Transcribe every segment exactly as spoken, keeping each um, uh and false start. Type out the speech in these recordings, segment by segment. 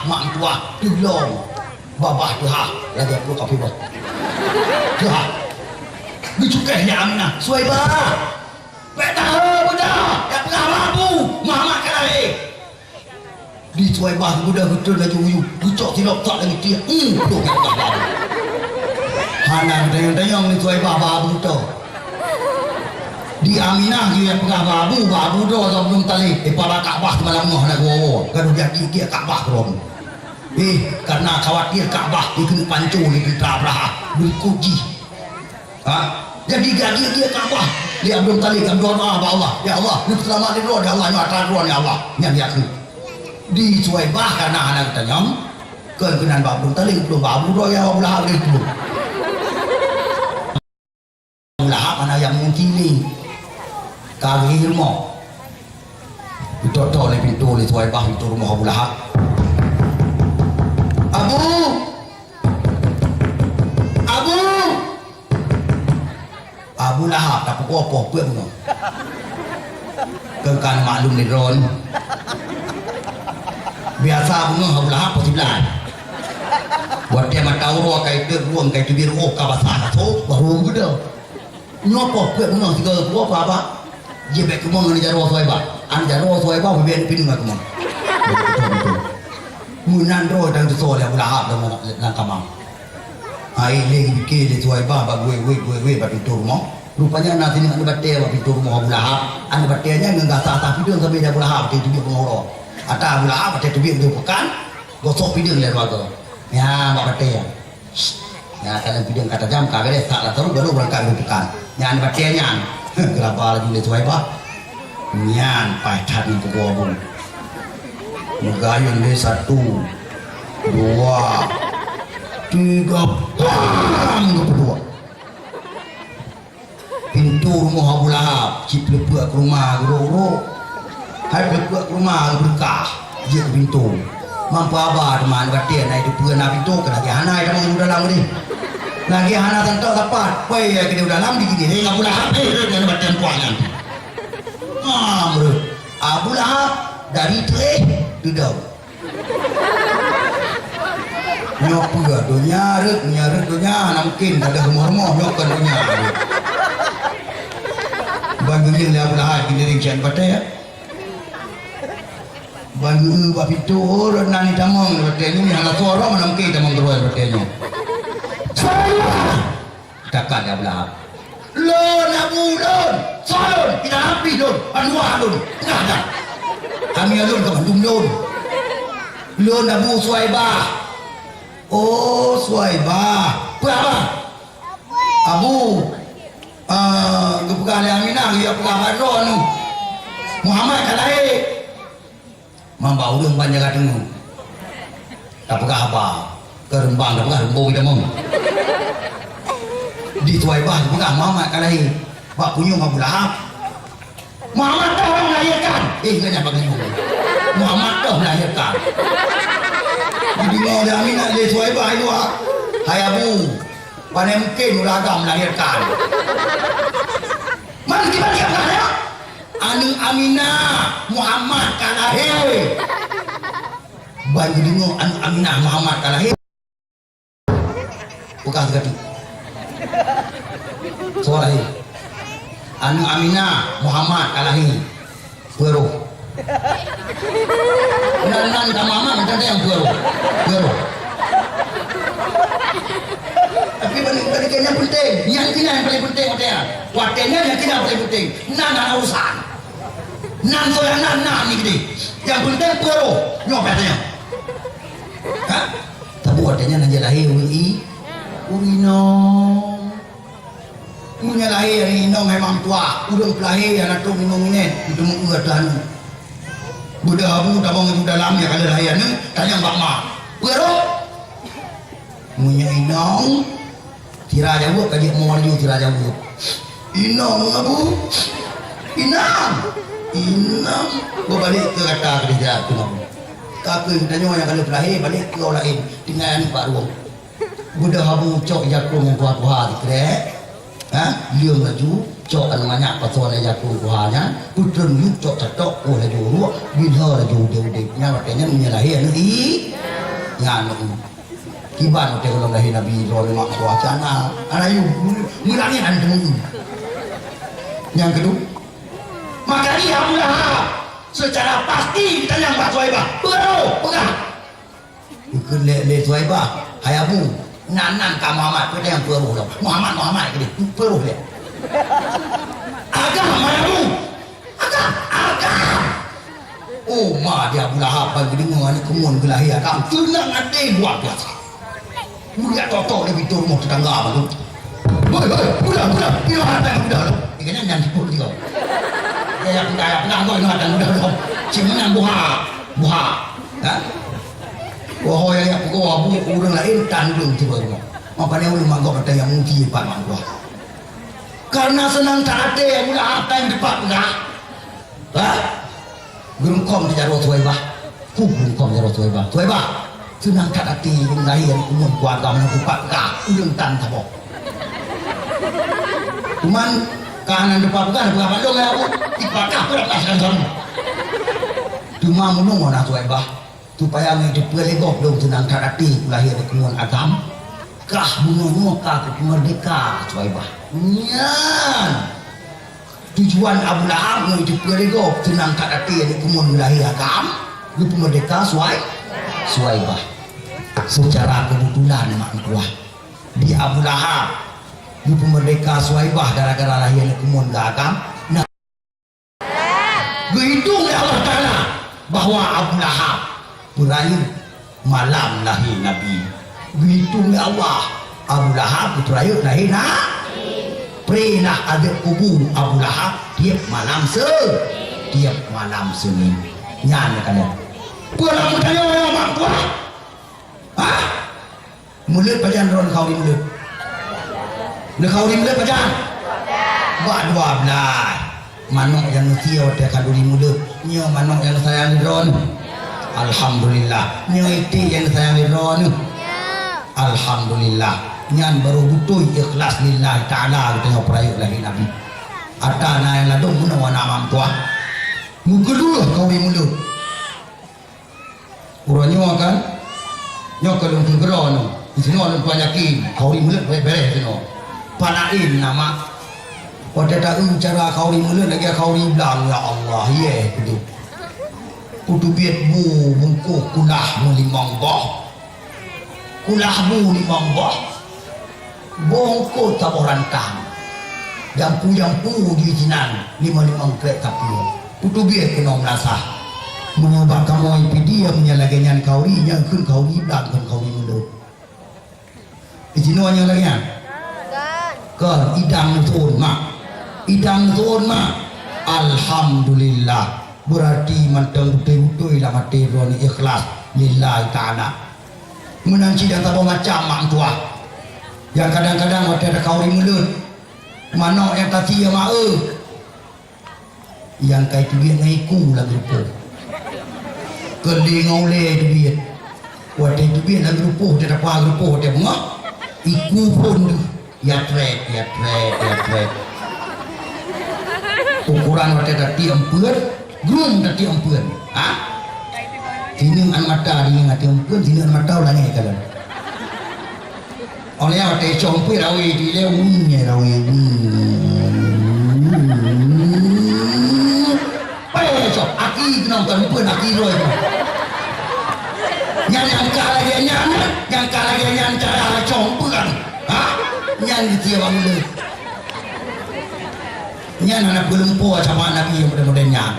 Mak meutuah, teuglom. Babah teuhah, lagèe pruet kapi boh. Teuhah. Geucukèh nyan Aminah, "Suwaibah! Bèk tahe beudah, jak peugah bak Abu, Muhammad ka lahé." Di Suwaibah geubeudôh geutrön laju u yup, geucok silop sak lagèe tiek. Hmm, ploh jak peugah bak Abu. Hana geutanyong-tanyong di Suwaibah bak Abu tho. Di Aminah geuyue peugah bak Abu, bak Abu droe Abdul Muthalib, "Eh, pada Ka'bah seumalam nyoe hana geuwoe-woe, gadôh jak giek-giek Ka'bah keudroe." Eh, karena khawatir Ka'bah dikeuneuk pancô lé teuntara Abrahah, beurikot jih. Ha? Jadi, geujak giek Ka'bah lé Abdul Muthalib, geudoa bak Allah, "Ya Allah, neupeuseulamat lé droe, ya Allah, nyoe atra droe, ya Allah." Nyan geujak keuh. Di Suwaibah karena hana geutanyong, kon keunan bak Abdul Muthalib, geupeuduek bak Abu Droe, ya Abu Lahab, geupeuduek. Abu Lahab hana nyang meungunci lé. Ka geuhôi rumoh. Geutok-tok lé pintoe lé Suwaibah, pintoe rumoh Abu Lahab. "Abu! Abu!" Abu Lahab tapeukoh poh peuet beungoh. Keu ka neumaklum lé droeneuh. Biasa beungoh Abu Lahab poh siblaih. Watèe mata uroe ka iteuek rueng, ka iteubiet ruoh, ka basah ka sôk, baru geudoe. Nyoe poh peuet beungoh sigoe geupeugah, "Bah, bah, jeuet bèk keumong aneuk jaroe Suwaibah. Aneuk jaroe Suwaibah bèk pineung keumong." Beutôi, beutôi. Meunan droe dan teusoe lé Abu Lahab lam, lam kama. Hai lé geupike lé Suwaibah bak guwé-guwé, guwé-guwé bak pintoe rumoh. Rupanya na sineuk aneuk batèe bak pintoe rumoh Abu Lahab. Aneuk batèe nyan ngon gasa-gasa pideung sabe di Abu Lahab, watèe teubiet beungoh uroe. Ata Abu Lahab watèe teubiet di peukan, gosok pideung lé keuluwarga. Nyan bak batèe. Nyan, ka lheueh pideung ka tajam, ka beureh, sak langsông, baru beurangkat u peukan. Nyan batèe nyan. Geuraba laju lé Suwaibah. Nyan paih that ngon peugoe bông. Meugayôn lé satu, dua, tiga, pam! Geupeuduek. Pintoe rumoh Abu Lahab, cit peuleupeuek keu rumoh geurok-rok. Hai peuleupeuek keu rumoh geubeureukat, jeuet keu pintoe. Mampu haba teuma aneuk batèe na iteupeue na pintoe, keu lagèe hana itamong u dalam deh. Lagèe hana tantong sapat, pai keudéh u dalam, digiring Abu Lahab, eh, rhot aneuk batèe tuha nyan. Ha, meurhot. Abu Lahab dari treh, teudong. Nyoe peue donya rhot, nyoe rhot donya, hana mungken ka deuh rumoh-rumoh, nyoe kon donya rhot. Ban geuyue lé Abu Lahab geuyue ring siat batèe. Ban geuyue bak pintoe, oh, rhot nan itamong batèe nyoe, hana suara, hana mungken itamong keudroe batèe nyoe. Suara! Takat di Abu Lahab. "Lôn Abu lôn, soe lôn, inan habéh lôn, anuwa lôn, peugah dah. Kami lôn ka bandum lôn. Lôn Abu Suwaibah." "Oh, Suwaibah. Peue haba?" "Abu, ah, geupeugah lé Aminah, geuyue peugah bak droeneuh, Muhammad ka lahé." Mamba ureueng ban jaga teungeut. Tapeugah haba, keu reumbang tapeugah reumbong itamong. Di Suwaibah tapeugah Muhammad ka lahé. Bak punyueng Abu Lahab. "Muhammad toh meulahirkan." Eh, ingat nyan bak punyueng. "Muhammad toh meulahirkan." Dideungoe lé Aminah lé Suwaibah i luwa. "Hai Abu, pane mungken ureueng agam meulahirkan." "Man kiban kiban ya?" "Aneuk Aminah Muhammad ka lahé." Ban geudeungoe aneuk Aminah Muhammad ka lahé, peugah teuka teuk. Soe lahé? "Aneuk Aminah Muhammad ka lahé." Peue roh. Nan-nan ka mamak, mantong nyang peue roh. Peue roh. Tapi bagi, bagi nyang penting, nyang keunan nyang paling penting watèe nyan. Watèe nyan nyang keunan paling penting. Nan hana urusan. Nan soe nyang nan, nan ni geude. Nyang penting peue roh. Nyoe payah tanyong. Ha? Tapi watèe nyan hana lahé ureueng i-, ureueng inong. Meunyo lahé aneuk inong hai mak meutuah, ureueng peulahé hana trok inong inèn, geuteumeue ateueh aneuk. Beudôh Abu tamong u dalam, nyang ka lheueh lahé aneuk, tanyong bak mak, "Peue roh?" Meunyo inong, sira jaweueb ka jeuet mo laju sira jaweueb. "Inong, Abu." "Inong." "Inong." Beubalék keu gata keudeh jak keu Abu. Ka keuh tanyoe nyang ka lheueh peulahé, balék keu laén, tinggai aneuk bak ruweueng. Beudôh Abu cok jakong nyang tuha-tuha sikrek, ha, leueng laju, cok aneuk manyak pasoe lé jakong tuha nyan, peutrön yub cok catok, poh laju uruek, bilhô laju udép-udép. Nyan watèe nyan meunyo lahé aneuk i-, Anu, kiban watèe gohlom lahé Nabi droeneuh mak tuha, hana, hana yum, meulangét hana teumeu. Nyang keudua, maka jih Abu Lahab seucara pasti geutanyong bak Suwaibah, "Peue roh, peugah." Geukheun lé, lé Suwaibah, "Hai Abu, nan, nan ka Muhammad, peue nyang peue roh lom? Muhammad, Muhammad keudéh, peue roh lé?" "Agam, hai Abu." "Agam, agam." Oh, ma di Abu Lahab ban geudeungoe aneuk keumuen geulahé agam, seunang até luwa biasa. Meuliak toto lé pintoe rumoh tetangga bagoe. "Hoi, hoi, muda, muda, piôh até muda lo." Dikena nyan siput tiga. Ya, ya, peugah, ya, peugah, hoi, até muda lo. Cit meunan buha, buha. Ha? Wahai ya, peugoe Abu, ureueng laén tan ureueng tiba rumoh. Maka nyan ureueng manggop até nyang muji pat mak tuha. Karena seunang that até Abu Lahab tan dipat peugah. Hah? Geurungkôm jaroe Suwaibah. Huh, geurungkôm jaroe Suwaibah. "Suwaibah, seunang that até lôn lahé aneuk keumuen keu agam nyang teupat peugah, ulôn tan saboh. Cuman, ka hana teupat peugah, peugah bak lôn, ya, Abu. Ipakah peugah bak lôn." "Teuma meunyoe na Suwaibah, supaya ngon jiteupeue lé gob lôn seunang that até kulahé aneuk keumuen agam, kah bunoe nyoe ka kupeumeurdéhka Suwaibah." Nyan tujuan Abu Lahab ngon jiteupeue lé gob, seunang that até aneuk keumuen geulahé agam, geupeumeurdéhka Suwai-, Suwaibah. Seucara keubeutulan mak tuha, di Abu Lahab geupeumeurdéhka Suwaibah gara-gara lahé aneuk keumuen geuagam. Nah, geuhitong lé Allah Taala bahwa Abu Lahab peurayeuk malam lahé Nabi. Geuhitong lé Allah, Abu Lahab geupeurayeuk lahé na-, pré na azeueb kubu Abu Lahab tieb malam se-, tieb malam Seunin. Nyan ka lheueh. Peue lam meutanyoe mak tuha? Hah? Muleuet pajan droeneuh khanuri muleuet? Neukhanuri muleuet pajan? Bak dua blaih. Manok nyang neusie watèe khanuri muleuet, nyoe manok nyang neusayang lé droeneuh? Alhamdulillah. Nyoe iték nyang neusayang lé droeneuh? Alhamdulillah. Nyan barô beutôi ikhlas lillahi ta'ala geutanyoe peurayeuk lahé Nabi. Ata na nyang ladôm meunoe aneuk mak tuha. Meukeuleueh khanuri muleuet. Uroe nyoe kan, nyoe keu lôn kheun keudroe nyoe. Disinoe lôn tuan yakin, khanuri muleuet bèrèh-bèrèh disinoe. Pat laén na mak. Watèe taeu cara khanuri muleuet lagèe khanuri blang, ya Allah, yeh keudéh. Kuteubiet bu bungkôh kulah meulimong boh. Kulah bu limong boh. Bungkôh saboh rantang. Jampu-jampu di sinan, limong-limong krek kapier. Kuteubiet keunoe meulasah. Meunyoe bak kamoe Pidie, meunyoe lagèe nyan khanuri, nyan kheun khanuri blang, kheun khanuri muleuet. Disinoe nyoe lagèe nyan? Kon, idang neusu'on mak. Idang neusu'on mak. Alhamdulillah. Beurati mantong beutôi-beutôi lam até droeneuh ikhlas lillahi ta'ala. Meunan cit nyang saboh macam mak tuha. Nyang kadang-kadang watèe takhanuri muleuet, manok nyang tasie ma-e. Nyang ka iteubiet ngon iku lam geureupoh. Keu lé ngon ulèe iteubiet. Watèe iteubiet lam geureupoh, watèe tapa geureupoh, watèe beungoh, iku phôn deuh. Ya trèt, ya trèt, ya trèt. Ukoran watèe tatiek eumpeuen, grung tatiek eumpeuen. Ha? Sineuk aneuk mata, sineuk tatiek eumpeuen, sineuk aneuk mata u langèt kalon. Óh lheueh watèe icok eumpeuen rawé di ilèe, wih, rawé. Payah icok, aki keunong kon eumpeuen, aki roh. Nyan nyang ka lagèe nyan, nyang ka lagèe nyan cara icok eumpeuen. Ha? Nyan geutie bak ulèe. Nyan hana peulumpoe sama Nabi nyang model-model nyan.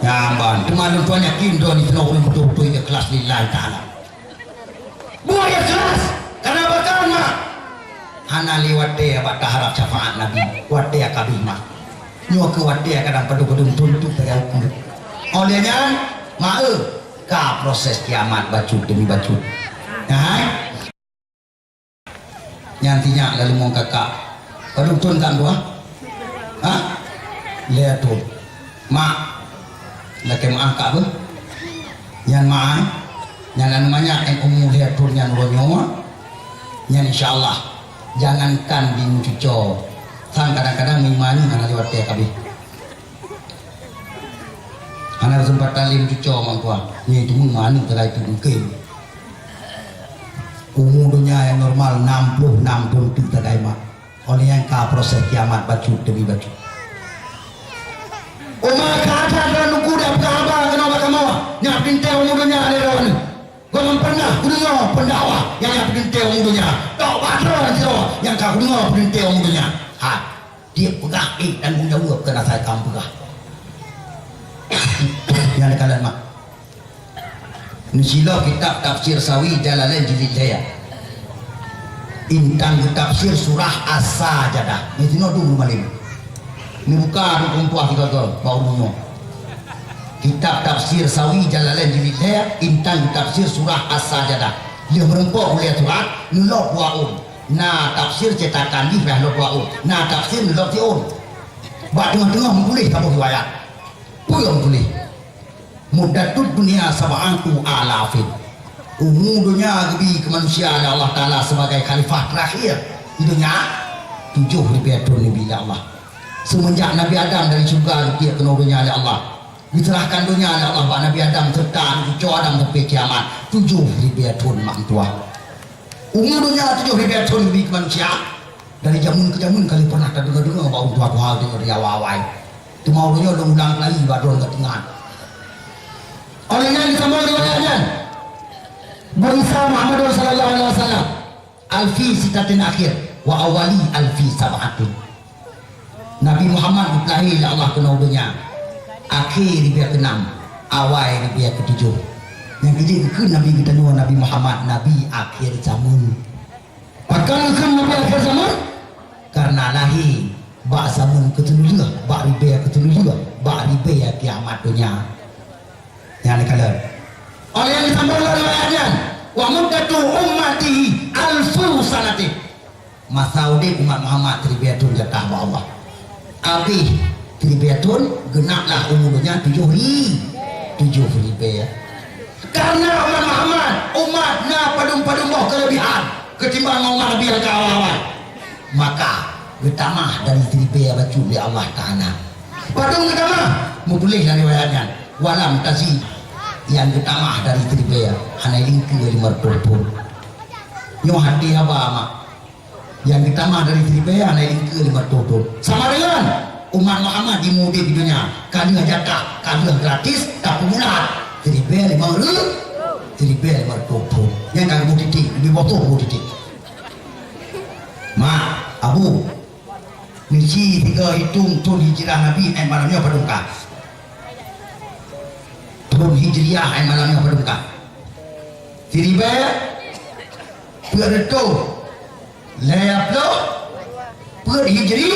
Nyan ban, teuma lôn tuan yakin droeneuh sinoe ureueng beutôi-beutôi ikhlas lillahi ta'ala. Buet ikhlas, karena bak kah mak. Hana lé watèe bak taharap syafaat Nabi, watèe ka abéh mak. Nyoe keuh watèe kadang padum-padum tuntot payah ukeue. Óh lheueh nyan, ma-e, ka proses kiamat bacut demi bacut. Hai. Nyan sinyak laleumo kakak. Padum thôn kah tuha? Ha? Lhèe thôn. Mak, lakèe meu'ah kah beuh. Nyan mak, nyan aneuk manyak nyang umu lhèe thôn nyan uroe nyoe. Nyan insya Allah, jangankan di meucuco, sang kadang-kadang meuima nyoe hana lé watèe ka abéh. Hana seumpet Talim cuco mangkua, nyoe teuma aneuk sagai teuk mungken. Umu donya nyang normal enam puluh enam thon teuk sagai mak. Oleh nyang ka proses kiamat bacut demi bacut. Uma ka that droeneuh ku dak peugah haba keunoe bak kamoe, nyak peurintah umu donya lé droeneuh. Gohlom pernah kudeungoe peundakwah nyang nyak peurintah umu donya. Tok bak droe sidroe nyang ka kudeungoe peurintah umu donya. Hai, tiep peugah ék tanggong jaweueb keu nasai kam peugah. Nyan kalon mak. Neusiloh kitab tafsir Sawi Jalalain jilid lhèe. Intan geutafsir surah As-Sajadah. Di sinoe dum rumalém. Neubuka dum kumpuah sigoe-goe bak umu nyoe. Kitab tafsir Sawi Jalalain jilid lhèe, intan geutafsir surah As-Sajadah. Lheueh meurumpok ulèe surat, neulok dua ôn. Na tafsir cetakan jih rhah lok dua ôn. Na tafsir neulok siôn. Bak teungoh-teungoh meutuléh saboh riwayat. Peue nyang meutuléh? Muddatud dunya sab'atu alafin. Umu donya geubi keu manusia lé Allah Taala sibagai khalifah terakhir di donya, tujoh ribèe thon neubi lé Allah. Seumeunjak Nabi Adam dari syeuruga geutiek keunoe donya lé Allah, geuseurahkan donya lé Allah bak Nabi Adam seureuta aneuk cuco Adam sampai kiamat, tujoh ribèe thon mak meutuah. Umu donya tujoh ribèe thon geubi keu manusia. Dari jameun keu jameun ka lheueh pernah tadeungoe-deungoe bak ureueng tuha-tuha deungoe di awai-awai. Teuma uroe nyoe lôn ulang lagi bak droeneuh geuteungat. Oleh nyan, disambung riwayat nyan, "Bu'itsa Muhammadun sallallahu alaihi wasallam alfi sittatin akhir, wa awwali alfi sab'atin." Nabi Muhammad geupeulahé lé Allah keunoe donya akhé ribèe keunam, awai ribèe keutujoh. Nyang keu jeuet geukheun Nabi geutanyoe Nabi Muhammad, Nabi akhé jameun. Pakon geukheun Nabi akhé jameun? Karena lahé bak jameun keuteulheueh, bak ribèe keuteulheueh, bak ribèe kiamat donya. Nyan kalon. Oleh nyang disambung lom riwayat nyan, "Wa muddatu ummatihi alfu sanatin." Masa udép umat Muhammad siribèe thon jatah bak Allah. Abéh siribèe thon, geunaplah umu donya tujoh ri-, tujoh ribèe. Karena umat Muhammad, umat na padum-padum boh keulebihan ketimbang ngon umat Nabi nyang ka awai-awai. Maka, geutamah dari siribèe bacut lé Allah Taala. Padum geutamah, meutuléh lam riwayat nyan, "Walam tazid," nyang geutamah dari siribèe, hana lingkeue limong reutôh thon. Nyoe hati haba mak. Nyang geutamah dari siribèe hana lingkeue limong reutôh thon. Sama deungon umat Muhammad jimeudép di donya, ka lheueh jatah, ka lheueh gratis, tapi bulat. Siribèe limong reu-, siribèe limong reutôh thon. Nyang ka geubeuet titik, leubeh boh thon geubeuet titik. Mak, Abu, neuci sigoe hitong thon hijrah Nabi 'an malam nyoe padum ka? Thon Hijriah 'an malam nyoe padum ka? Siribèe peuet reutôh lhèe plôh, peuet Hijri,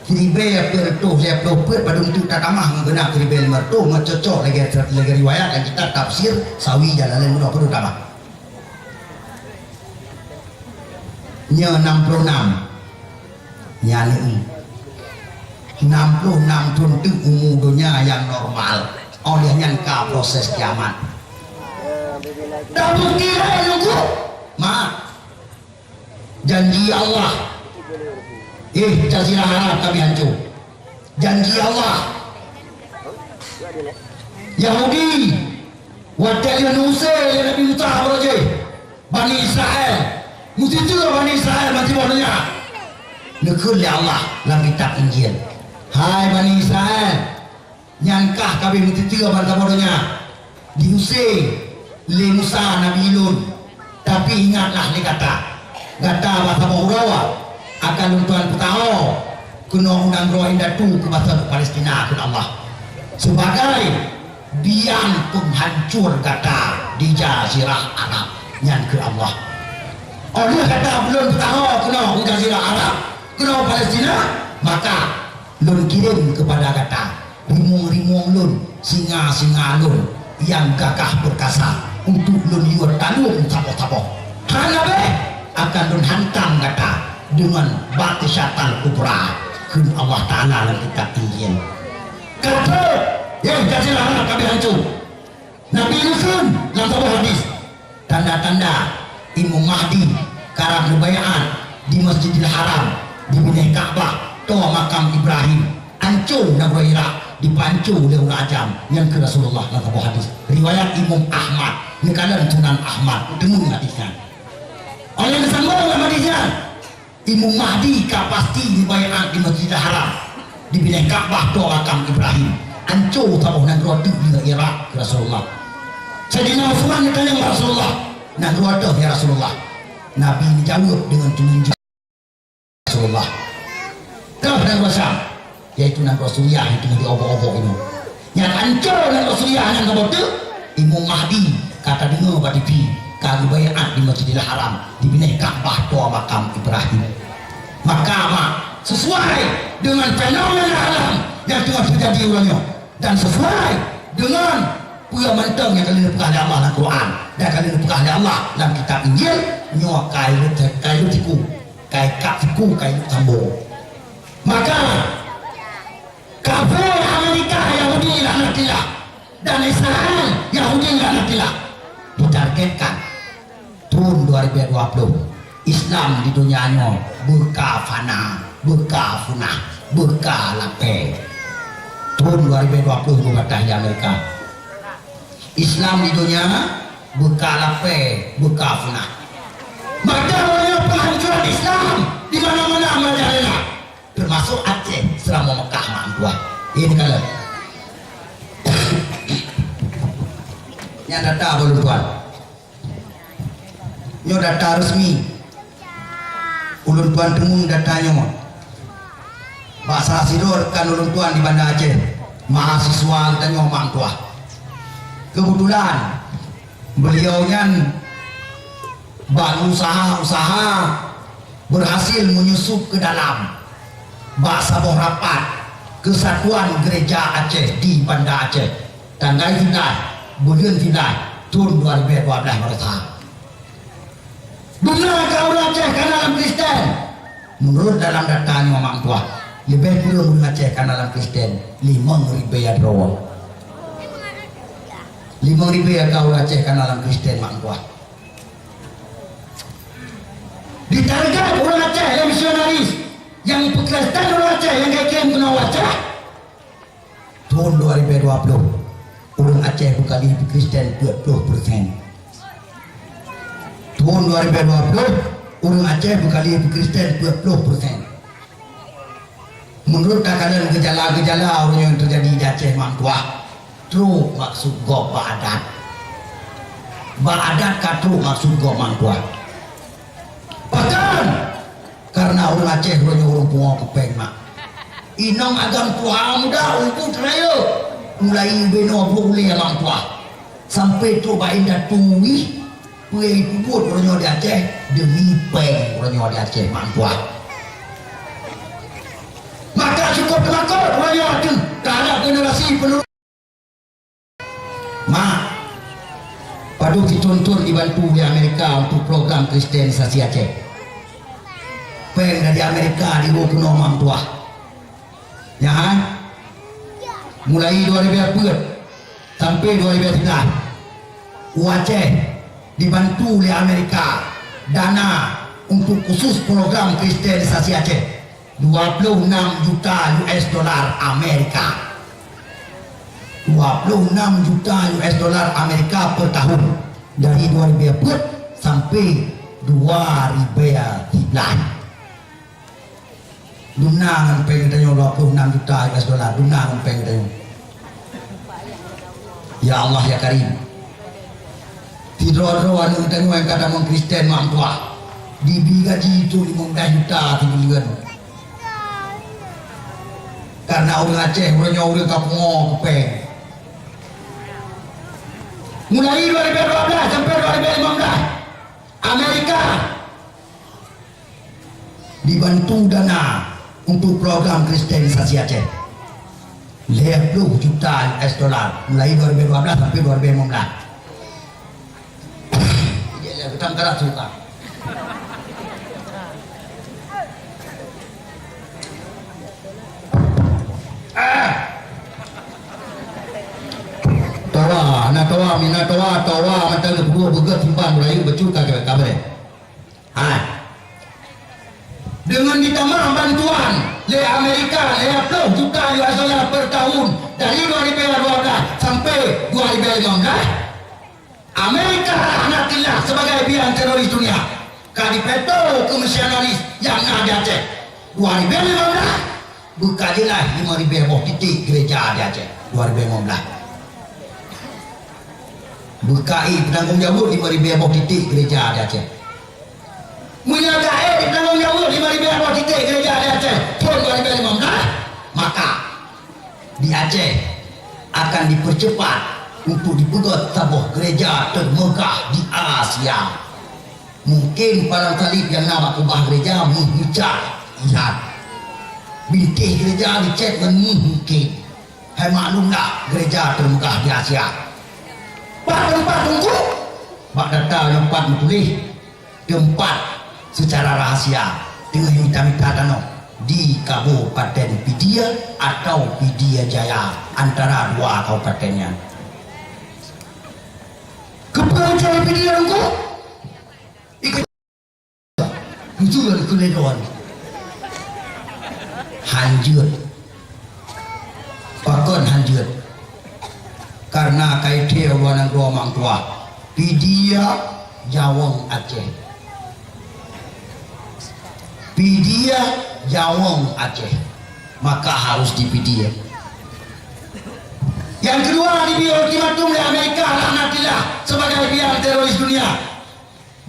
siribèe peuet reutôh lhèe plôh peuet padum teuk tatamah ngon geuhnap siribèe limong reutôh, ngon cocok lagèe, lagèe riwayat lam kitab tafsir Sawi Jalalain bunoe padum tamah. Nyoe nam ploh nam. Nyan, nam ploh nam thon teuk umu donya nyang normal. Óh lheueh nyan ka proses kiamat. Tabukti lé nunggu. Mak. Janji Allah. Eh, Jazirah Arab ka bri hanco. Janji Allah. Yahudi, watèe lheueh neuusé lé Nabi Musa baroe jih Bani Israel, meusiteue Bani Israel mantong boh donya. Neukheun lé Allah lam kitab Injil, "Hai Bani Israel, nyan kah ka abéh meusiteue ban saboh donya, diusé lé Musa nabi Lôn." Tapi ingatlah lé gata, gata ban saboh uroe akan Lôn tuan peusaho keunoe u nanggroe indatu keu basa Palestina, kheun Allah, sibagai biang peunghancor gata di Jazirah Arab, nyan kheun Allah. Óh lheueh gata Lôn peusaho keunoe u Jazirah Arab, keunoe Palestina, maka Lôn kirém keupada gata rimong-rimong Lôn, singa-singa Lôn nyang gagah peurkasa, untuk Lôn yue taleueng saboh-saboh. Hana abéh akan Lôn hantam gata deungon batisyatal kubra, kheun Allah Taala lam kitab Injil. Ka trok, yeh, Jazirah Arab ka abéh hanco. Nabi neukheun lam saboh hadis, tanda-tanda Imam Mahdi karab neubaiat di Masjidil Haram, di binéh Ka'bah, toh makam Ibrahim, hanco nanggroe Irak, Dipanco lé ureuëng ajam nyang keu Rasulullah lam saboh hadis. Riwayat Imam Ahmad, neukalon Sunan Ahmad, teungoh hadis nyan. Óh lheueh geusambong lam hadis nyan, Imam Mahdi ka pasti jibaiat di Masjidil Haram, di binéh Ka'bah, toh makam Ibrahim. Anco saboh nanggroe teuk di Irak keu Rasulullah. Saidina Utsman geutanyong bak Rasulullah, "Nanggroe toh, ya Rasulullah?" Nabi neujaweueb deungon teununjuk Rasulullah. Toh nanggroe Syam, yaitu nanggroe Suriah nyang teungoh diobok-obok inoe. Nyang anco nanggroe Suriah nyan saboh teuk, Imam Mahdi ka tadeungoe bak T V, ka geubaiat di Masjidil Haram, di binéh Ka'bah, toh makam Ibrahim. Maka, mak, sesuai dengan fenomena alam nyang teungoh teujadi uroe nyoe, dan sesuai dengan peue mantong nyang ka lheueh neupeugah lé Allah lam Quran dan ka lheueh neupeugah lé Allah lam kitab Injil, nyoe ka ileuet, ka ileuet siku, ka ikab siku, ka ileuet sambong. Maka, kafé Amerika, Yahudi laknatillah, dan Israel, Yahudi laknatillah, ditargetkan thon dua ribèe dua ploh, Islam di donya nyoe beuka fana, beuka funah, beuka lapèe. Thon dua ribèe dua ploh geubatai di Amerika. Islam di donya beuka lapèe, beuka funah. Maka, meunyoe penghancuran Islam di mana-mana merajalela, termasuk Aceh, seuramoe Mekah, mak, tuan. Ini kalau. Nyan data bak ulôn tuan. Nyoe data resmi. Ulôn tuan teumeung data nyoe. Bak salah sidroe rekan ulôn tuan di Banda Aceh, mahasiswa geutanyoe, mak, tuan. Keubeutulan, beuliau nyan bak usaha-usaha berhasil menyusup keu dalam bak saboh rapat Kesatuan Gereja Aceh di Banda Aceh, tanggai siblaih, buleuen siblaih, thon dua ribèe dua blaih baroesa. Dumna ka ureueng Aceh ka na lam Kristen? Meunurot dalam data nyoe, mak, tuan, leubeh kureueng ureueng Aceh ka na lam Kristen limong ribèe droe. Limong ribèe ka ureueng Aceh ka na lam Kristen, mak, tuan. Ditarget ureueng Aceh lé misionaris nyang peukristen ureueng Aceh nyang ka iklém keunoe u Aceh. Thon dua ribèe dua ploh, ureueng Aceh beukalheueh peukristen peuet ploh persen. Thon dua ribèe dua ploh, ureueng Aceh beukalheueh peukristen peuet ploh persen. Meunurot takalon geujala-geujala uroe nyoe nyang teujadi di Aceh, mak, tuan, trok maksud gob bak adat. Bak adat ka trok maksud gob, mak, tuan. Pakon? Kareuna ureueng Aceh uroe nyoe ureueng pungo keupeng, mak. Inong agam tuha muda umput rayeuk, mulai ubé noe brok ulèe, mak, tuan, sampai trok bak indatu wih, peue nyang ipeubuet uroe nyoe di Aceh demi pèng uroe nyoe di Aceh, mak, tuan. Maka cukôp teumakot uroe nyoe ateueh teuhadap generasi penerus. Mak, padub sithon-thon dibantu lé Amerika untuk program kristenisasi Aceh. Pèng dari Amerika diwoe keunoe, mak, tuan. Nyan, mulai dua ribèe peuet sampai dua ribèe siblaih, u Aceh dibantu lé Amerika dana untuk khusus program kristenisasi Aceh, dua puluh enam juta U S dollar Amerika. Dua puluh enam juta U S dollar Amerika per tahun, dari dua ribèe peuet sampai dua ribèe siblaih. Dumna ngon pèng geutanyoe dua puluh enam juta U S dollar, dumna ngon pèng geutanyoe. Ya Allah, ya Karim. Sidroe-droe aneuk geutanyoe nyang ka tamong Kristen, mak, tuan, dibi gaji trok limong blaih juta sibuleuen. Kareuna ureueng Aceh uroe nyoe ureueng ka pungo keupeng. Mulai dua ribèe dua blaih sampai dua ribèe limong blaih, Amerika dibantu dana untuk program kristenisasi Aceh. Lhèe ploh juta U S dollar, mulai dua ribèe dua blaih sampai dua ribèe limong blaih. Iya, iya, beutang karat suka. Ah! Toa, na toa, mina toa, toa, mata geupeubuet beugèt simpan beurayeuk becut ka, ka, ka beuréh. Hai. Deungon jitamah bantuan Lé Amerika lhèe plôh juta U S dollar per tahun dari dua ribu dua belas sampai dua ribu lima belas. Amerika laknatillah sebagai biang teroris dunia ka dipeutô keu misionaris nyang na di Aceh. Dua ribu lima belas, beuka jeulaih lima ribèe boh titék gereja di Aceh. Dua ribu lima belas. Beuka i peutanggong jaweueb lima ribèe boh titék gereja di Aceh. Meunyoe gaéh peutanggong jaweueb lima ribèe boh titék gereja di Aceh thôn dua ribu lima belas, maka di Aceh akan dipercepat untuk dipeugöt saboh gereja termegah di Asia. Mungkin palang saleb nyang na bak kubah gereja meuh meucah, ilat. Bintéh gereja dicèt ngon meuh mungken. Hai maklumlah, gereja termegah di Asia. Pat teumpat teungku? Bak data nyang pat meutuléh, teumpat secara rahasia teungoh mita-mita tanoh di Kabupaten Pidie atau Pidie Jaya, antara dua kabupaten nyan. Keupeue cari Pidie teungku? Ikeu Jujur keu lé droe. Hanjeuet. Pakon hanjeuet? Karena ka itré ulôn nanggroe meutuah. Pidie jaweueb Aceh. Pidie jaweueb Aceh. Maka harus di Pidie. Nyang keudua, dibri ultimatum lé Amerika laknatillah sebagai biang teroris dunia.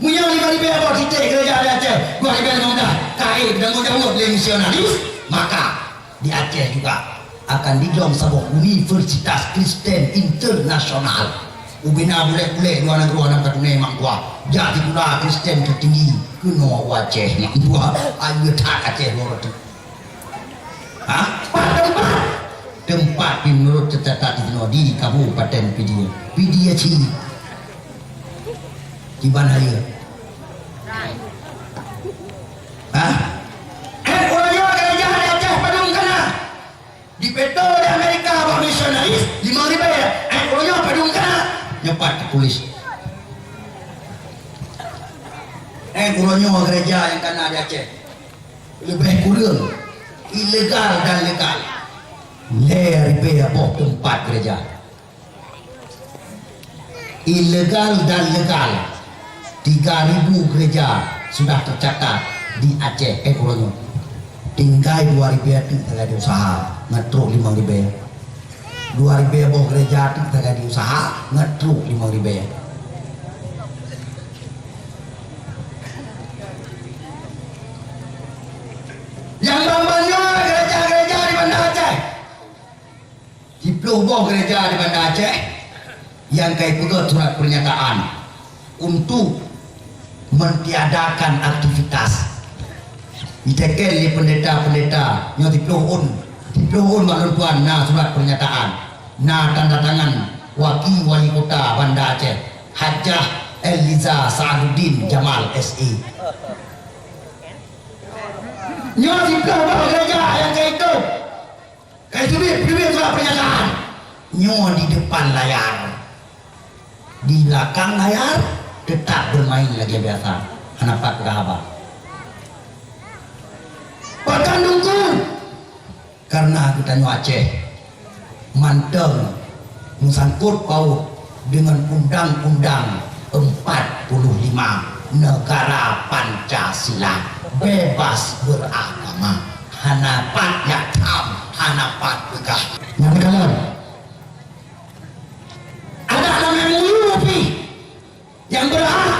Meunyoe lima ribèe boh titék gereja di Aceh dua ribèe lima belas ka ék tanggung jaweueb lé misionaris, maka di Aceh juga akan didong saboh Universitas Kristen Internasional. Ubena bulèk-bulèk luwa nanggroe nyang ka tunèh mak tuah, jak sikula Kristen teutinggi keunoe u Aceh mak tuah. Ayo that Aceh lôn reuteuk. Hah? Pat teumpat? Teumpat pih meunurot teucatat di sinoe di Kabupaten Pidie. Pidie cit. Kiban hayeue. Hah? Ék uroe nyoe gereja di Aceh padum ka na? Dipeutô lé Amerika bak misionaris lima ribèe. Ék uroe nyoe padum ka na? Nyoe pat teutuléh. Ék uroe nyoe gereja nyang ka na di Aceh. Leubeh kureueng, ilegal dan legal, lhèe ribèe boh teumpat gereja. Ilegal dan legal, tiga ribu gereja sudah tercatat di Aceh, ék uroe nyoe. Tinggai dua ribèe teuk sagai di usaha, ngon trôk limong ribèe. Dua ribèe boh gereja teuk sagai di usaha, ngon trôk limong ribèe. Nyang ban-ban nyoe gereja-gereja di Banda Aceh. Siplôh boh gereja di Banda Aceh nyang ka ipeugöt surat pernyataan untuk mentiadakan aktivitas. Iteken lé pendeta-pendeta nyoe siplôh ôn, siplôh ôn bak lôn tuan na surat pernyataan, na tanda tangan Waki Wali Kota Banda Aceh, Hajjah Eliza Sa'aduddin Jamal S E. Nyoe siplôh boh gereja nyang ka itôb. Ka iteubiet, peuteubiet surat pernyataan. Nyoe di depan layar. Di belakang layar tetap bermain lagèe biasa. Hana pat peugah haba. Pakon teungku? Karena geutanyoe Aceh mantong meusangkot paut deungon undang-undang empat puluh lima negara Pancasila, bebas beragama, hana pat jak tham, hana pat peugah. Nyang teukalon, adak lam M O U pih nyang berhak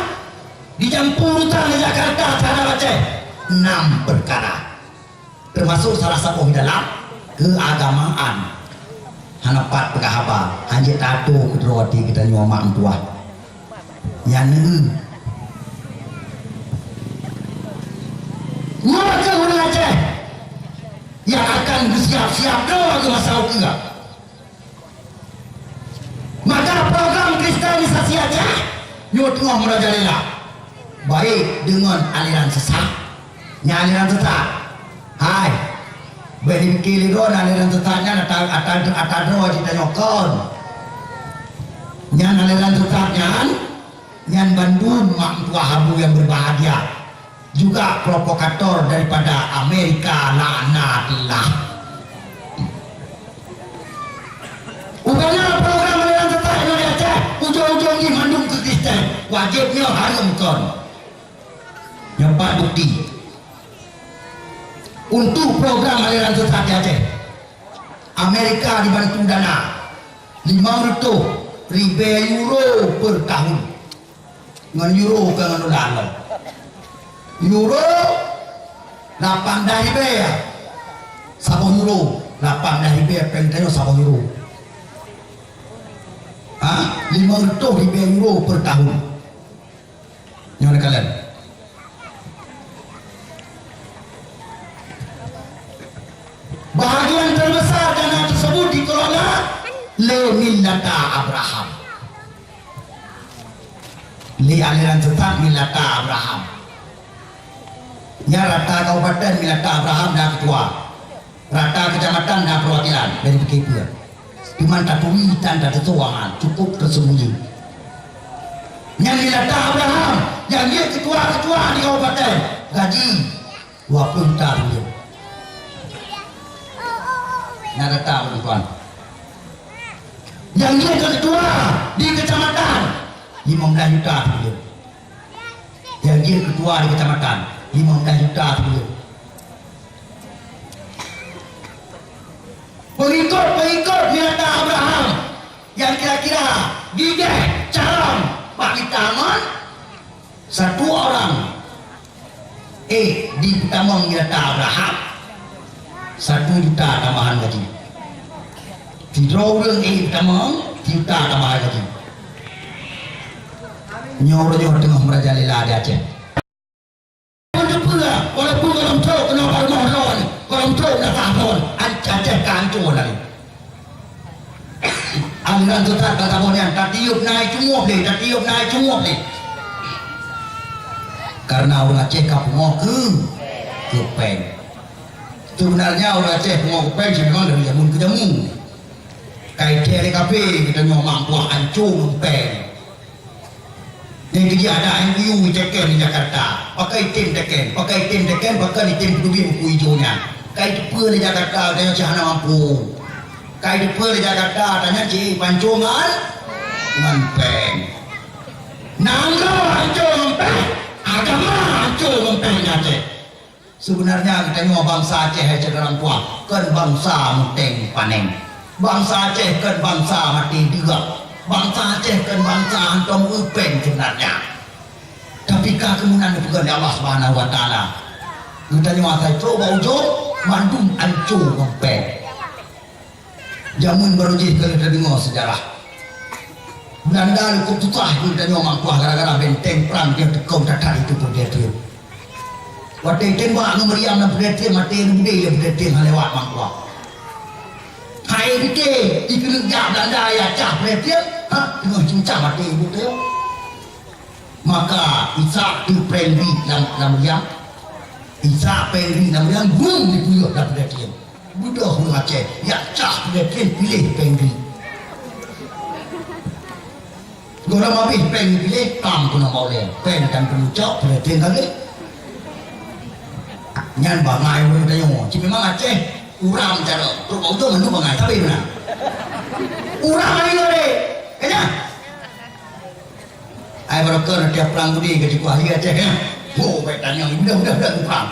dijampu urusan di Jakarta terhadap Aceh enam perkara. Teumasok salah saboh di dalam keagamaan. Hana pat peugah haba, hanjeuet tato keudroe até geutanyoe mak meutuah. Nyan neu. Nyoe keuh ureueng Aceh nyang akan geusiap-siap droe keu masa ukeue. Maka program kristenisasi Aceh nyoe teungoh meurajalela, baik deungon aliran sesat. Nyang aliran sesat, hai, bèk jipike lé droe aliran sesat nyan ata, ata, ata droe jitanyoe kon. Nyan aliran sesat nyan, nyan bandum mak meutuah abu nyang berbahagia. Juga provokator daripada Amerika, laknatullah. Ubana program aliran sesat nyoe di Aceh, ujong-ujong jih mandum keu Kristen, wajéb nyoe hareuem kon. Nyoe pat bukti. Untuk program aliran sesat di Aceh, Amerika dibantu dana limong reutôh ribée euro per tahun. Ngon euro ka ngon dolar lom. Euro lapan belas ribée ya. Saboh euro lapan belas ribée, péng tanyoe saboh euro. Ha? Limong reutôh ribée euro per tahun. Nyoe neukalon. Bahagian terbesar dana tersebut dikelola lé Millata Abraham. Lé aliran sesat Millata Abraham. Nyan rata kabupaten Millata Abraham na ketua. Rata kecamatan na perwakilan dari P K P. Cuman taturi dan tatutuangan cukup tersembunyi. Nyan Millata Abraham nyang jeuet ketua-ketua di kabupaten, gaji dua puluh juta rupiah. Nyan rata, tuan. Nyang jeuet ketua di kecamatan, lima belas juta rupiah. Nyang jeuet ketua di kecamatan, lima belas juta rupiah. Pengikut-pengikut Millata Abraham yang kira-kira gigeh calon bak mita ngon satu orang, eh, dipeutamong Millata Abraham, satu juta tambahan gaji. Sidroe ureuëng, eh, peutamong, sijuta tambahan gaji. Nyoe uroe nyoe teungoh meurajalela di Aceh. Pun teupeue, walaupun gohlom trok keunoe bak rumoh droe, gohlom trok meunasah droe, Aceh ka ancô lagée. Aliran sesat ka saboh nyan, tatiup na cungoh lé, tatiup na cungoh lé. Karena ureuëng Aceh ka pungoh keu, keu péng. Sebenarnya ureuëng Aceh pungoh keu péng si memang dari jameun keu jameun. Ka item lé kafé, geutanyoe mak buah ancô ngon péng. Nyang keujih ada M O U iteken di Jakarta. Pakon item teken, pakon item teken, pakon item peuteubiet buku ijo nyan. Ka iteupeue lé Jakarta, tanyoe cit hana mampu. Ka iteupeue lé Jakarta, tanyoe cit pancô ngon, ngon péng. Nanggroe ancô ngon péng, agama ancô ngon péng di Aceh. Sebenarnya geutanyoe bansa Aceh hai syedara meutuah, kon bansa muteng paneng. Bansa Aceh kon bansa maté deuk. Bansa Aceh kon bansa hántom eu péng sebenarnya. Tapi ka keumunan geupeugah lé Allah Subhanahu wa Taala. Geutanyoe asai trok bak ujong, mandum ancô ngon péng. Jameun barô jih ka lheueh tadeungoe seujarah. Beulanda leukob susah keu geutanyoe Mak Tuah gara-gara benteng prang jih teukong that-that itu Peureutieng. Watée tembak ngon meriam lam Peureutieng, maté ngon beudé lam Peureutieng hana lewat Mak Tuah. Hai bité, dikeuneuk jak Beulanda ya cah Peureutieng, ha, teungoh cincang maté ibu teuh. Maka Ishak teuh péng ri lam, lam meriam. Ishak péng ri lam meriam, brum dipeuyôh lam Peureutieng. Beudôh ureuëng Aceh, jak cah Peureutieng piléh péng ri. Gohlom habéh péng piléh, pam keunoe bak ulée. Péng tan peunucok, Peureutieng ka gét. Nyan bangai ureuëng tanyoe. Cit memang Aceh, uram cara. Trok bak ujong mandum bangai, tapi beuna. Uram hai nyoe deh. Kanya? Ai barokon tiep prang budi ka jikuah lé Aceh nyan. Ho, bék tanyong, mudah-mudahan prang.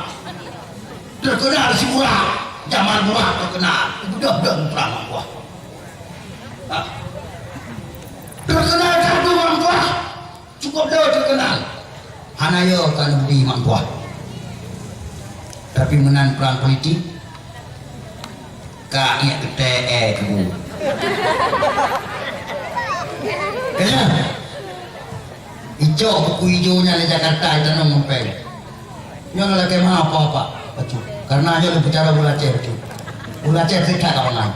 Terkenal si Murah, zaman Murah terkenal. Mudah-mudahan prang Mak Tuah. Ha. Terkenal satu Mak Tuah. Cukup le terkenal. Hana yo ka neubri Mak Tuah. Tapi meunan prang politik, ka iék teutek eh keu bu. Kanya? Icok buku ijo nyan lé Jakarta, itanom ngon péng. Nyoe lakée meu'ah apa-apa, bacut. Karena nyoe lôn peucara bola Aceh, bacut. Bola Aceh trek that ka bangai.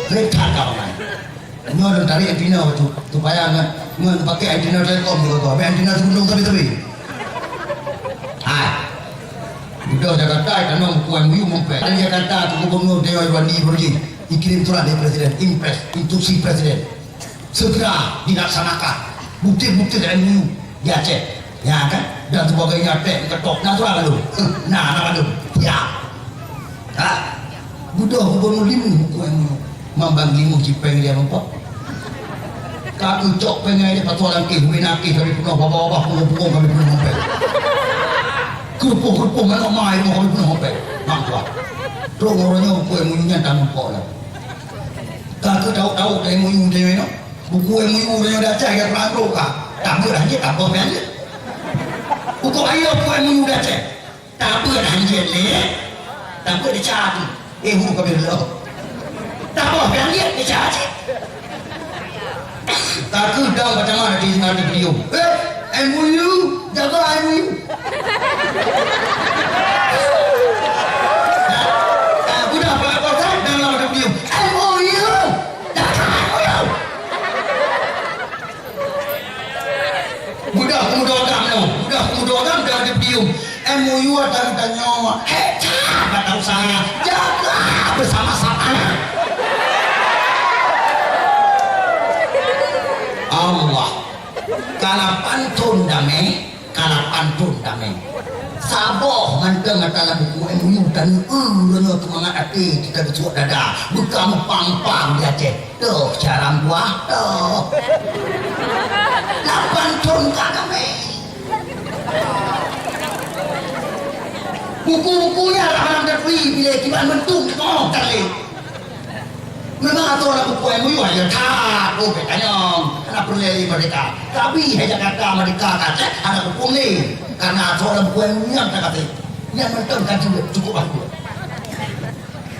Trek that ka bangai. Nyoe lôn tarek antina, bacut. Supaya ngon, ngon pakai antina Telkom juga tu. Habis antina seundong tapi-tapi. Hai. Udah Jakarta, itanom buku M O U ngon péng. Di Jakarta tu gubernur Dewan Wali Borjih. Dikirim surat dari Presiden, impres, instruksi Presiden. Segera dilaksanakan. Bukti-bukti dari M O U di Aceh. Ya kan? dan sebagainya, tek, ketok, na surat lalu. Heh, na, na lalu. Ya. Ha? Budoh gubernur lima buku M O U. Mambang lima cipeng dia nampak. Ka keucok pengai dia patuh langkih, wina kih kami penuh, babah-babah, punggung-punggung kami penuh sampai. Kerupuh-kerupuh manok mai kami penuh sampai. Mak tuah. Trok ngoronya buku M O U nyan tamu pok lah. Ka keu tahu-tahu M O U dia ni. Buku M O U dia dah cai ka keurang ka. Tak boleh lagi, tak boleh lagi. Buku ayo buku M O U dah cai. Tabeuet hanjeuet lé, tabeuet desya tu. Eh, hu ka beuet lom. Tabeuet hanjeuet desya cit. Takeuh dong bak teuma di, di podium. Eh, M O U, jaga M O U. Ah, budak pelakor kan, dong lam podium. M O U, jaga M O U. Budak pemuda agam nyoe, budak pemuda agam dah di podium. M O U ata geutanyoe, eh, cah, bak usaha, jaga bersama-sama. Allah, kala pantun damé, kala pantun damé. Saboh mantong ata lam buku M O U tanyoe, eh, nyoe teumangat até kita geusuak dada, buka meupang-pang di Aceh. Toh, cara buah toh. Lapan thon ka damé. Buku-buku nyan hana taturi, bila kiban meuntong, oh, kali. Memang atoran buku M O U aja that, oh, betanyong, hana peureulèe merdeka. Tapi hai Jakarta merdeka ka cek hana buku ni, karena atoran buku M O U nyan ka kata. Nyan mantong ka cukup, cukup bagus.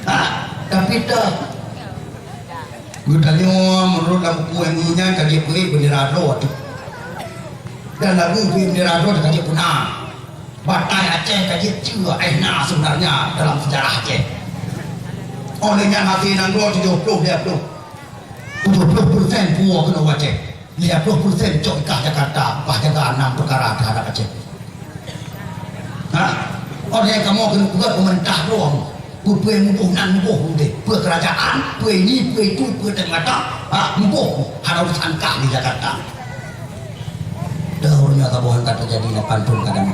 Ha, tapi toh, Geutanyoe meunurot lam buku M O U nyan ka jeuet peuék beundera droe ateueh. Dan lagu peuék beundera droe ka jeuet peuna. Batai Aceh ka jeuet ceue, eh, na sebenarnya dalam sejarah Aceh. Oleh nyan hase nanggroe tujoh ploh lhèe ploh. Tujoh ploh persen puwoe keunoe u Aceh. Lhèe ploh persen cok i kah Jakarta, bah jaga nam peukara teuhadap Aceh. Ha? Óh lheueh kamoe keuneuk peugöt peumeurintah droe, peue-peue muboh nan muboh udeh, peue keurajeuen, peue ini, peue itu, peue teumata, ha, muboh, hana urusan kah di Jakarta. Dah uroe nyoe saboh han ka teujadi lapan thon ka damé.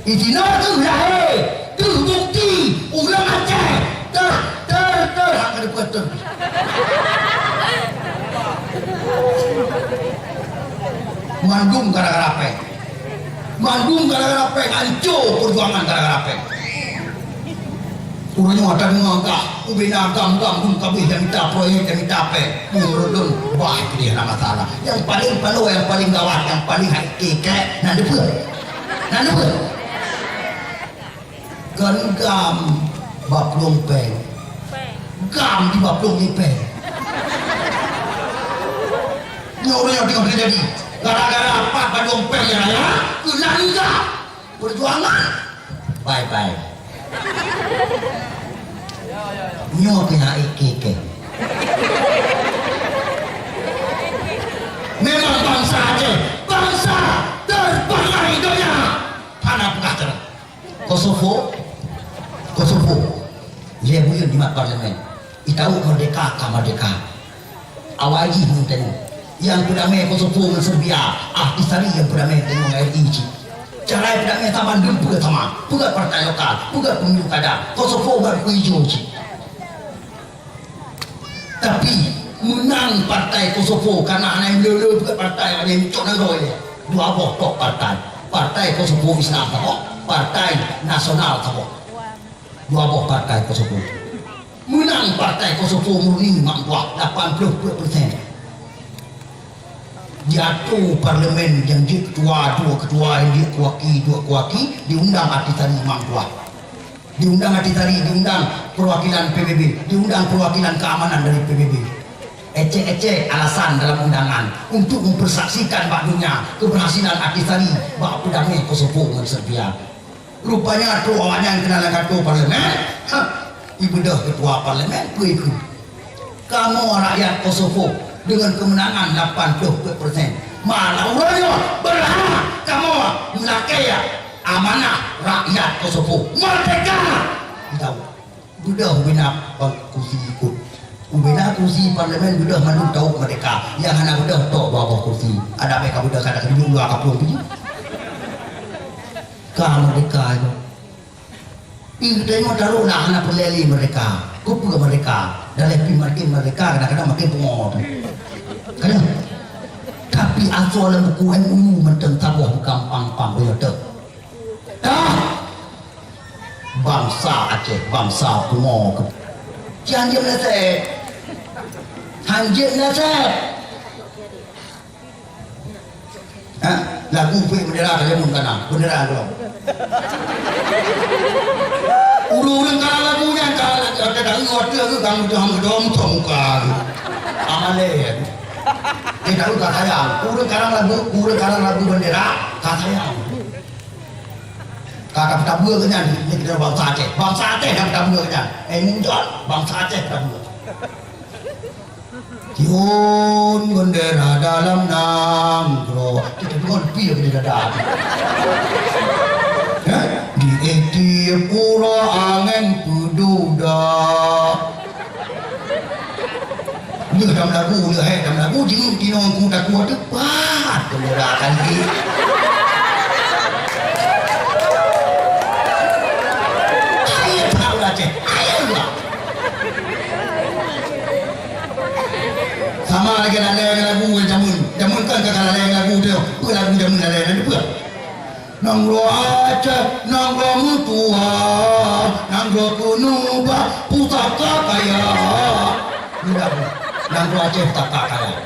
Ijinoe kheueh lahé, kheueh bukti, ureueng Aceh, ter, ter, ter, hana ka teupeue ter. Mandum gara-gara péng. Mandum gara-gara péng, anco peujuangan gara-gara péng. Ureueng nyoe ata deungoe gah, ubena gam-gam dum kabeh nyang mita proyek, nyang mita péng. Meunurot lôn, bah, itu dia na masalah. Nyang paleng paloe, nyang paleng gawat, nyang paleng hai kikek, na teupeue? Na teupeue? Kon gam bak plueng péng. Gam di bak plueng péng. Nyoe ureueng nyang teungoh teujadi. Gara-gara pat bak plueng péng nyang raya, keunan gam. Peujuangan. Bye-bye. Nyoe keuh na ék kikek. Memang bansa Aceh, bansa terbangai donya. Hana peugah cara. Kosovo, Kosovo, lhèe buleuen jimat parlemen. Itawök merdeka ka merdeka. Awai jih ngon tanyoe. Nyang peudamé Kosovo ngon Serbia, Ahtisaari nyang peudamé tanyoe ngon R I cit. Cara peudamé saban dum peue sama, peugöt partai lokal, peugöt pemilu kada, Kosovo bak buku ijo cit. Tapi, meunang partai Kosovo, karena hana nyang le-le peugöt partai, hana nyang cok nanggroe ilèe. Dua boh tok partai. Partai Kosovo Islam saboh, Partai Nasional saboh. Dua boh partai Kosovo. Meunang partai Kosovo murni mak tuah lapan ploh peuet persen. Jiatoe parlemen nyang jeuet ketua, dua ketua, nyang jeuet keuwaki, dua keuwaki, diundang Ahtisaari mak tuah. Diundang Ahtisaari, diundang perwakilan P B B, diundang perwakilan keamanan dari P B B. Ecek-ecek alasan dalam undangan untuk mempersaksikan bak dunia keberhasilan Ahtisaari bak peudamé Kosovo ngon Serbia. Rupanya trok awaknyan keunan lam kanto parlemen, ha, ibeudôh ketua parlemen, peue ikheun. Kamoe rakyat Kosovo deungon keumeunangan lapan ploh peuet persen. Malah uroe nyoe beurhak kamoe meulakée amanah rakyat Kosovo. Merdeka! Jitawök. Beudôh bina bak kusi ikot. Ubena kursi parlemen beudôh mandum tawök merdeka. Nyang hana beudôh tok dua boh kursi. Adak bèk ka beudôh, ka takeujeuet luwa kaplueng pih. Ka merdeka nyoe. Ih, tanyoe taroh na hana peureulèe lé merdeka. Keupeue merdeka? Daleh pih makin merdeka, kadang-kadang makin pungo teuh. Ka nyan. Tapi asoe lam buku M O U mantong saboh bukon pang-pang, beutôi teuh. Dah! Bansa Aceh, bansa pungo keu-, ci hanjeuet meuleset. Hanjeuet meuleset. Ha? Lagu pih bendera ka jameun ka na, bendera gohlom. Ureueng-ureueng karang lagu nyan ka, ka, ka, ka, watèe geuh ka meudoh-meudoh muka geuh. Amalé. Dia tahu ka sayang. Ureueng karang lagu, ureueng karang lagu bendera ka sayang. Ka, ka tapeue geuh nyan, di, di, di bansa Aceh. Bansa Aceh ka tapeue geuh nyan. Eh, munjot, bansa Aceh tapeue. Tiun bendera dalam nanggroe. Kita dengar pih bendera dalam. Ya? Di eti pura angin peududa. Lheueh dam lagu, lheueh hai dam lagu, jinguk tinoe ku takue teupat bendera kali. Hai, tahu lah, ceh. Hai, Allah. Sama lagèe lalè ngon lagu jameun. Jameun kan ka lalè ngon lagu tu. Peue lagu jameun lalè nyan peue? Nanggroe Aceh, nanggroe meutuah, nanggroe keuneubah, pusaka kaya. Nanggroe Aceh pusaka kaya.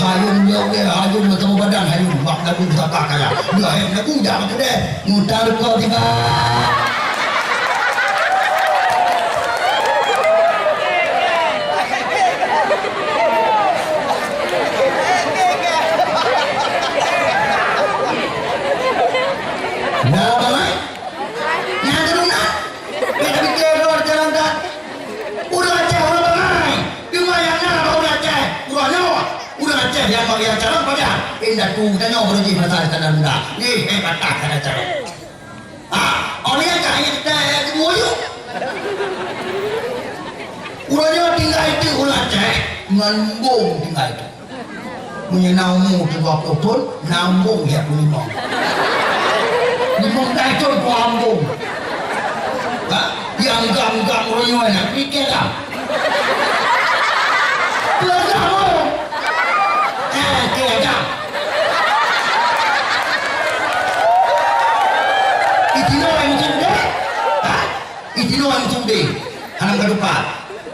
Hayun lé, hayun meusaboh badan, hayun bak lagu pusaka kaya. Lahé lagu jak bak keudè, mutar ko tiba. Nah, Bang Ai. Nyang keudua, bèk tapike droe jalan that. Ureueng Aceh ureueng bangai. Teuma nyang na bak ureueng Aceh, uroe nyoe, ureueng Aceh nyang bak nyang carông pajan. Indatu tanyoe baru jih masa di tanah rendah. Nggih, eh, patah tanah carông. Ah, oleh ka ayat kita ayat kedua yuk. Uroe nyoe tinggai teuk ureueng Aceh, ngon embong tinggai teuk. Meunyoe na umu dua ploh thon, na embong lhèe ploh limong. Limong blah thon peuet embong. Ha? Nyang gam-gam uroe nyoe na pike gam. Peue gam, oh? Eh, keu gam. Itinoe meucum deh. Ha? Itinoe meucum deh. Hana meukadupat.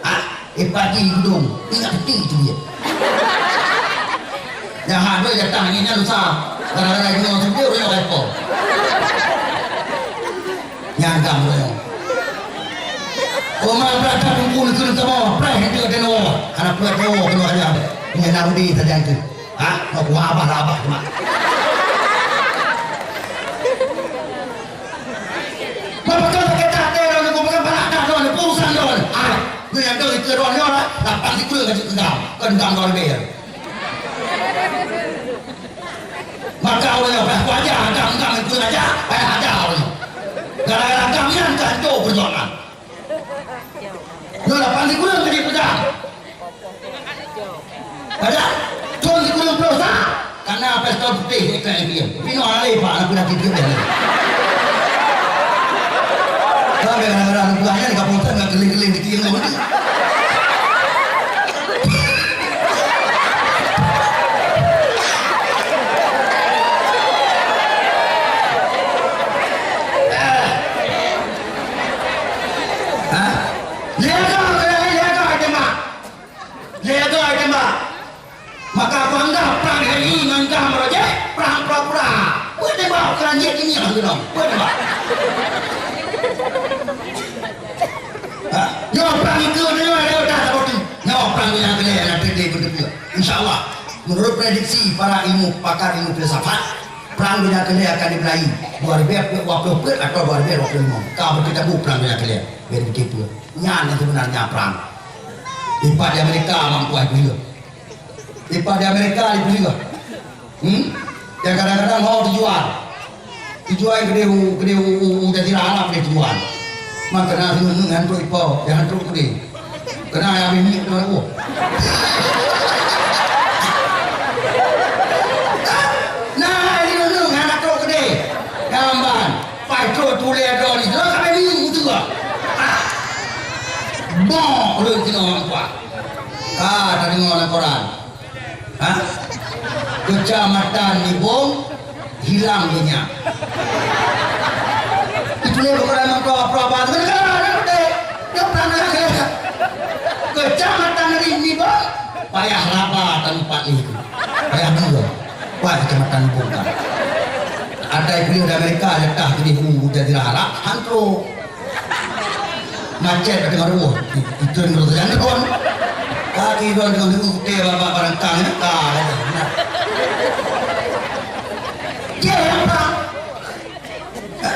Ha? Eh, padi gudong, ingat peti tu dia. Jahat tu jatah ni nyan lusa. Gara-gara dia orang sendiri, orang repot. Nyangkang tu. Oma berada tunggu ni kena sama, preh itu kena. Anak kuat tu kena aja. Ini nak budi saja itu. Ha? Nak kuah abah lah abah cuma. Meupeukeun sakét até droeneuh, meupeukeun balak that droeneuh, peue urusan droeneuh. Ah, nyoe nyang deuh ikeu droeneuh nyoe lah, lapan sikureueng ka jeuet keu gam, kon gam droeneuh leubeh. Maka ureueng nyoe payah kuaja, gam-gam ikeu aja, payah aja ureueng nyoe. Gara-gara gam nyan ka hanco peujuangan. Nyoe lapan sikureueng ka jeuet keu gam. Padahai thon sikureueng ploh sa, ka na pistol putéh di K M P M. Pinoh hana lé, Pak, aneuk muda tiep-tiep lé. Sampai kadang-kadang aneuk buah nyan ka bosan ngon keuléng-keuléng di tieng tu. Ha? Lé agam, lé agam, lé agam. Lé agam tembak. Maka aku anggap prang Heli ngon gam roh jeh, prang pura-pura. Peue tembak keu lanjut ini lah gunong. Peue tembak. Ha? Nyoe prang ikeu nyoe ada udah tak bukti. Nyoe prang dunia keulian ada teuntèe beutôi. Insya Allah, menurut prediksi para ilmu pakar ilmu filsafat, prang dunia keulian akan dimulai dua ribu dua puluh empat atau dua ribu dua puluh lima. Ka beutôi tabu prang dunia keulian. Biar beutôi. Nyan yang sebenarnya prang. Ipat di Amerika mampu ai peue. Ipat di Amerika ai peue. Hmm? Yang kadang-kadang ho tujuan. Tujuan gede u, gede u, u, u jazirah Arab gede tujuan. Maka na ngan trok ipo, jangan trok gede. Keunan habéh minyeuk teuma reuôh. Nah, ini dulu, hana trok keudeh. Jamban, pai trok tuléh droe ni, droe ka habéh minyeuk beutôi. Ah. Bok ureueng keunoe lam kuah. Ka tadeungoe lam koran. Ha? Kecamatan Nibong hilang minyak. Itu lé bukan memang proa-proa batu. Negara, negara, negara. Kecamatan Nibong payah raba tempat itu. Payah dua. Wah, kecamatan Nibong kan. Ada yang di Amerika, letak di Jazirah Arab, hancur. Macet ka teungoh rumoh. Itu yang menurut saya, kan? Kaki dua dengan itu, dia bapak barang kang, ya? Nah, nah. Dia yang bang.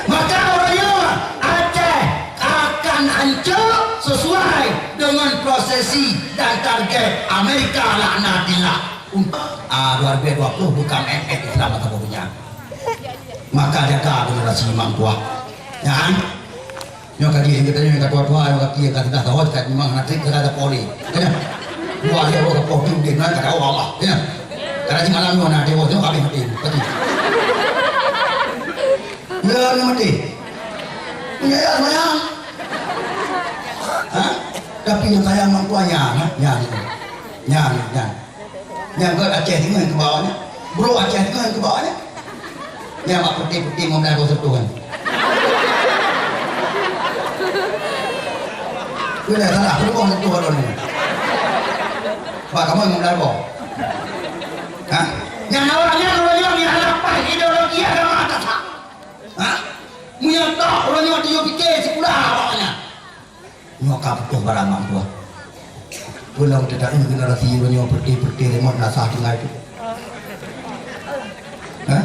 Maka orang nyoe, Aceh akan hancur sesuai dengan prosesi dan target Amerika laknatillah. Untuk, ah, dua ribu dua puluh bukan M F Islam atau dunia. Maka jaga generasi imam tuah. Ya kan? Nyoe ka jih, geutanyoe ka tuha-tuha, nyoe ka kiyeu, ka teudah tahun, ka memang hana trép, ka tapoleh. Ya. Dua hari Allah tapoleh, di mana ka tahu Allah. Ya. Karena di malam nyoe na dewa nyoe habis mati. Mati. Ya, ni mati. Punya ya, sayang. Ha? Tapi yang sayang orang tuanya, ha? Ya, ya. Ya, ya. Nyang gét Aceh teungoh nyang keu bawah nyan. Bro Aceh teungoh nyang keu bawah nyan. Nyang bak putéh-putéh ngon meulaboh seutuh nyan. Beuna salah, peurumoh seutuh droeneuh. Bak kamoe ngon meulaboh. Ha? Nyang awak nyan ureueng nyoe meuhadap ideologi agama Tasak. Ha? Meunyoe tok ureueng nyoe tiyue pike sikula awak nyan. Nyoe ka putôh barang mak tuah. Peue lom teuta-eu generasi uroe nyoe peureute-peureute remote lasah tinggai tu. Hah?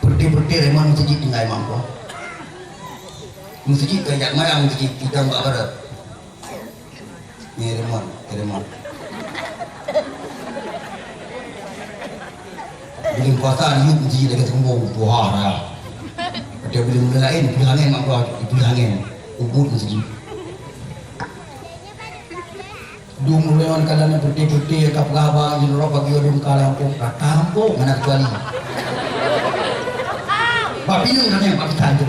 Peureute-peureute remote meuseujid tinggai mak tuah. Meuseujid ka jak mayang meuseujid idang bak barat. Nyoe remote, remote. Buleuen puasa, yub meuseujid lagèe sombong, tuha raya. Watèe buleuen-buleuen laén, ipeulangén mak droe, ipeulangén. Ubit meuseujid. Dum ulôn kalon peureute-peureute ka peugah haba, jinoe pagi ulôn ka lampôh, ka tampôh, hana keucuali. Bak pineung tanyoe, bak kitan tu.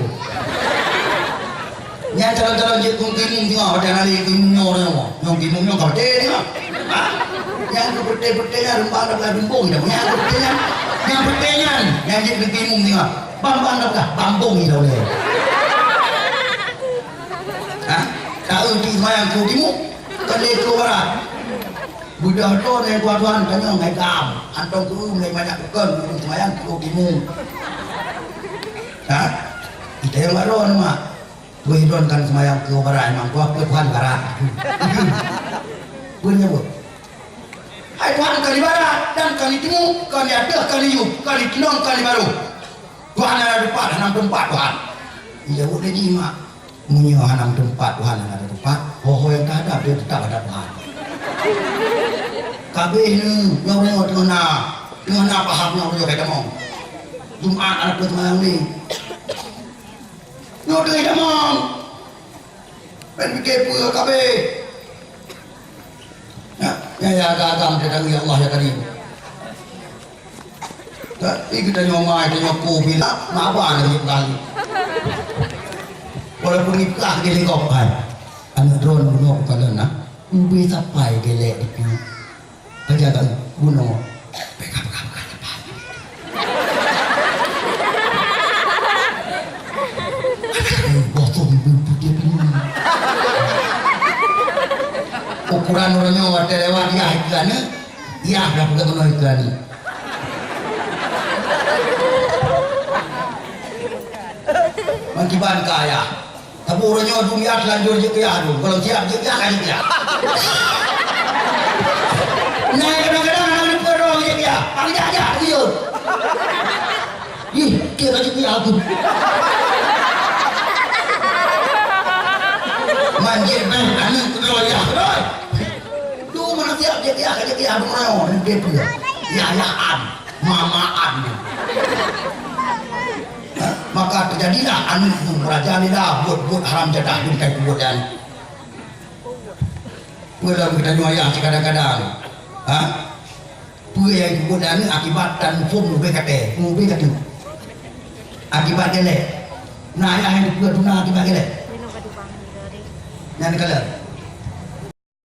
Nyan calon-calon jeuet keu imum singoh, watèe na lé keu imum nyoe, nyoe. Nyang keu imum nyoe ka watèe singoh. Ha? Nyang keu peureute-peureute nyan rumpang dak bumbong dak. Nyang peureute nyan, nyang peureute nyan, nyang jeuet keu imum singoh. Bambang dak bumbong dak ulèe. Ha? Taeu di seumayang keu timu, ka lé keu barat. Beudôh droe nyan kuah Tuhan, tanyoe ngai gam. Hántom keu lé banyak bukon, ureueng seumayang keu timu. Ha? Kita nyang baroe nyoe, mak. Wéh, droen kan seumayang keu barat, memang keu Tuhan barat. Peue nyebut? Hai Tuhan, ka di barat, dan ka di timu, ka di ateueh, ka di yup, ka di keunong, ka di barô. Tuhan hana teumpat, hana teumpat Tuhan. Jaweueb lé jih, mak. Meunyoe hana teumpat Tuhan, hana teumpat, ho-ho nyang ka hadap, dia tetap hadap Tuhan. Kabeh nyoe, nyoe teungoh na, teungoh na paham nyoe, nyoe ka tamong. Jumat hana peue seumayang lé. Nyoe teungoh tamong. Pen pike peue kabeh. Nyan, nyan ya agam-agam teutanggui Allah ya Karim. Tapi geutanyoe mai, tanyoe ku bila maba lagi kali. Walaupun ipeugah di lingkop hai. Aneuk droen bunoe bukalon na, ubé sapai gélek itu. Aja ka bunoe. Peugah, peugah, peugah, peugah. Bosong putih pun. Ukuran ureueng nyoe watèe lewat yah ikeu aneuk, yah dah peugah meunoe ikeu aneuk. Meukiban ka ayah. Tapi ureueng nyoe dunia telanjur jeuet keu yah dum. Kalau siap jeuet keu yah, ka jeuet keu yah. Nah, kadang-kadang hana meupeue droe jeuet keu yah. Pang jak-jak keu yah. Ih, dia ka jeuet keu yah tu. Manjit bang aneuk keudroe yah keudroe. Tu mana siap jeuet keu yah, ka jeuet keu yah dum ureueng nyoe. Dia peue? Yah, yah an. Mamaan. Maka teujadilah aneuk nyoe meurajalela buet-buet haram jadah nyang ka peubuet nyan. Peue lom geutanyoe ayah sikadang-kadang. Ha? Peue nyang jipeubuet lé aneuk akibat tan muphom mubé katé, mubé kateuk. Akibat geuléh. Na ayah nyang jipeubuet tuna akibat geuléh. Nyan kalon.